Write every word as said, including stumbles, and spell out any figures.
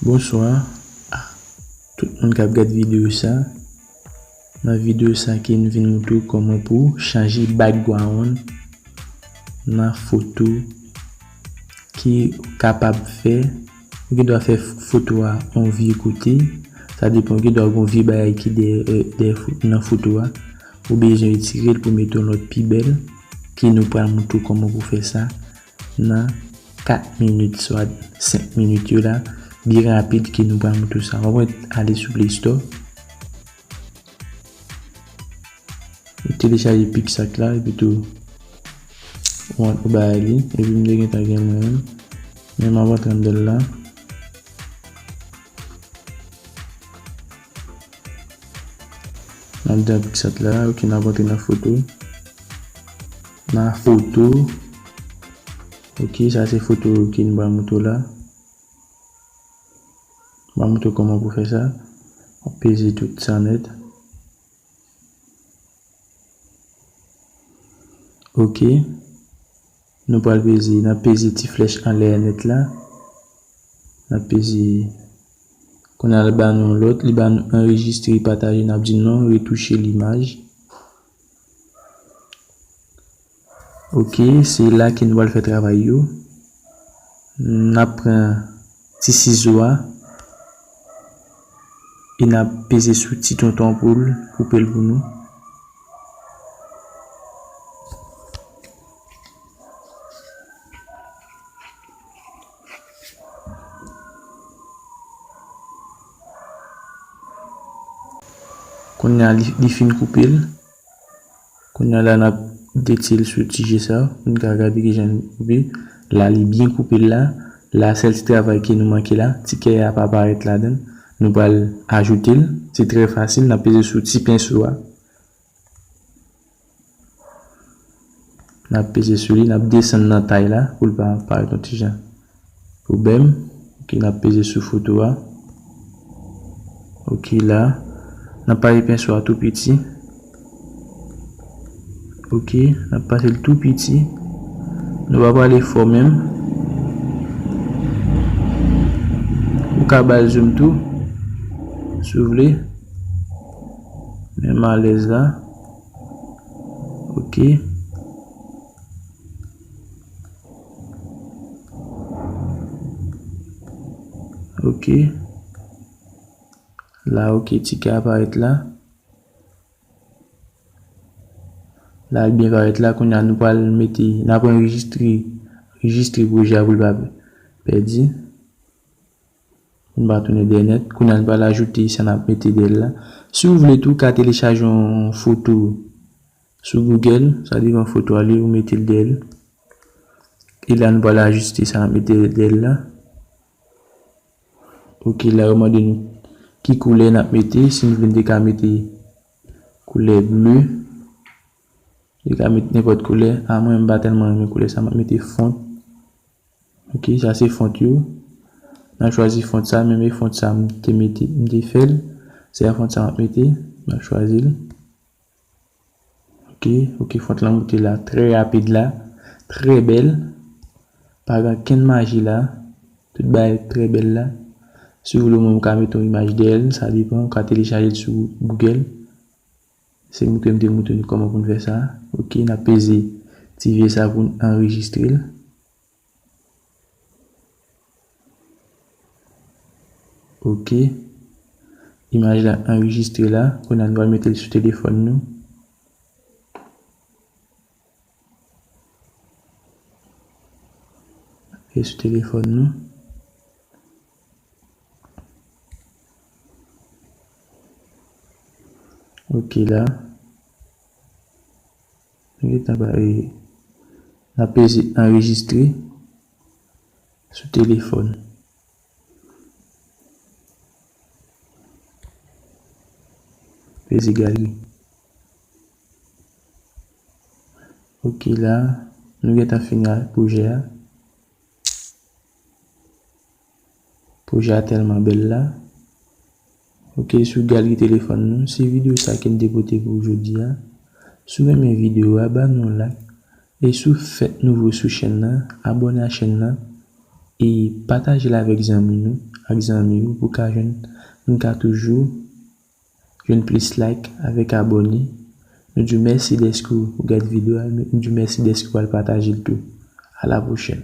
Bonswa a tout moun k ap gad videyo sa. Nan videyo sa ke n vin montre w kòman pou w chanje background nan foto ki w kapab fè. Ou gen dwa fè foto a yon vye kote. Sa depann, ou gen dwa gen yon vye bagay ki dèyè, dèyè fo-, nan foto a. Ou bezwen retire l pou mete yon lòt pi bèl, ke nou pral montre w kòman pou fè sa nan kat minit, swa senk minit yo la, byen rapid ke nou pral montre w sa. W ap ale sou Play Store. Ou telechaje PicsArt la, epi tou ou ant-, ou bay li, epi m te gentan gen mwen menm. Men m ap antre anndan l la. Anndan PicsArt la, ok, n ap antre nan foto. Nan foto. Ok, sa se foto ke n pral montre w la. M ap montre w kòman pou fè sa. Peze tout sa nèt. Ok. Nou pral peze, n ap peze ti flèch anlè a nèt la. N ap peze. Kounye a, li ba nou lòt, li ba nou anrejistre, pataje, n ap di non, retouche limaj. Ok, se la ke nou pral fè travay yo. N ap pran ti sizo a e n ap peze sou ti tonton pou l koupe l pou nou. Kounye a, li, li fin koupe l. Kounye a la, n ap detye l sou ti je sa pou n ka gade kijan l koupe. La, li byen koupe l la. La, sèl ti travay ke nou manke la, ti kè a pa parèt ladan l. Nou pral ajoute l. Se trè fasil. N ap peze sou ti penso a. N ap peze sou li, n ap desann nan tay la pou l pa parèt yon ti jan. Pwoblèm. Ok, n ap peze sou foto a. Ok, la. N ap pase penso a tou piti. Ok, n ap pase l tou piti. Nou pa prale fò menm. Ou ka ba l zoom tou, si w vle. Men m alèz la. Ok. Ok. La, ok, ti kè a parèt la. La, l byen parèt la. Kounye a, nou pral mete, n ap anrejistre, anrejistre pwojè a pou l pa pèdi. Pou n pa tounen dèyè nèt. Kounye a, nou pral ajoute sa n ap mete dèyè l la. Si w vle tou, w ka telechaje yon foto sou Google, sa depann foto a li, ou mete l dèyè l. E la, nou pral ajiste sa n ap mete dèyè l la. Ok, la, yo mande nou ki koulè n ap mete. Si nou vle, n te ka mete koulè ble. N te ka mete nenpòt koulè. A, mwen, m pa tèlman renmen koulè sa, m ap mete font. Ok, sa se font yo. N ap chwazi font sa, menm e font sa m te mete, m te fè l. Se a font sa m ap mete, m ap chwazi l. Ok, ok, font lan moute la, trè rapid la, trè bèl. Pa gen kenn maji la, tout bagay trè bèl la. Si w vle, ou menm ou ka mete yon imaj dèyè l, sa depann, ou ka telechaje l sou Google. Se moute m te moute nou kòman pou n fè sa. Ok, n ap peze ti vye sa pou n anrejistre l. Ok. Imaj la anrejistre la. Kounye a nou pral mete l sou telefòn nou. E sou telefòn nou. Ok la. Nou gentan ba, e, n ap peze anrejistre sou telefòn. Peze galeri. Ok la, nou gentan fini ak pwojè a. Pwojè a tèlman bèl la. Ok, sou galeri telefòn nou, se videyo sa ke n te pote pou w jodi a. Si w renmen videyo a, ba nou yon like. E si w fèk nouvo sou chèn nan, abòne a chèn nan. E pataje l avèk zanmi nou, ak zanmi ou, pou ka jwenn, pou n ka toujou jwenn plis like avèk abòne. Nou di w mèsi dèske w gad videyo a, nou di w mèsi dèske w al pataje l tou. A la pwochèn.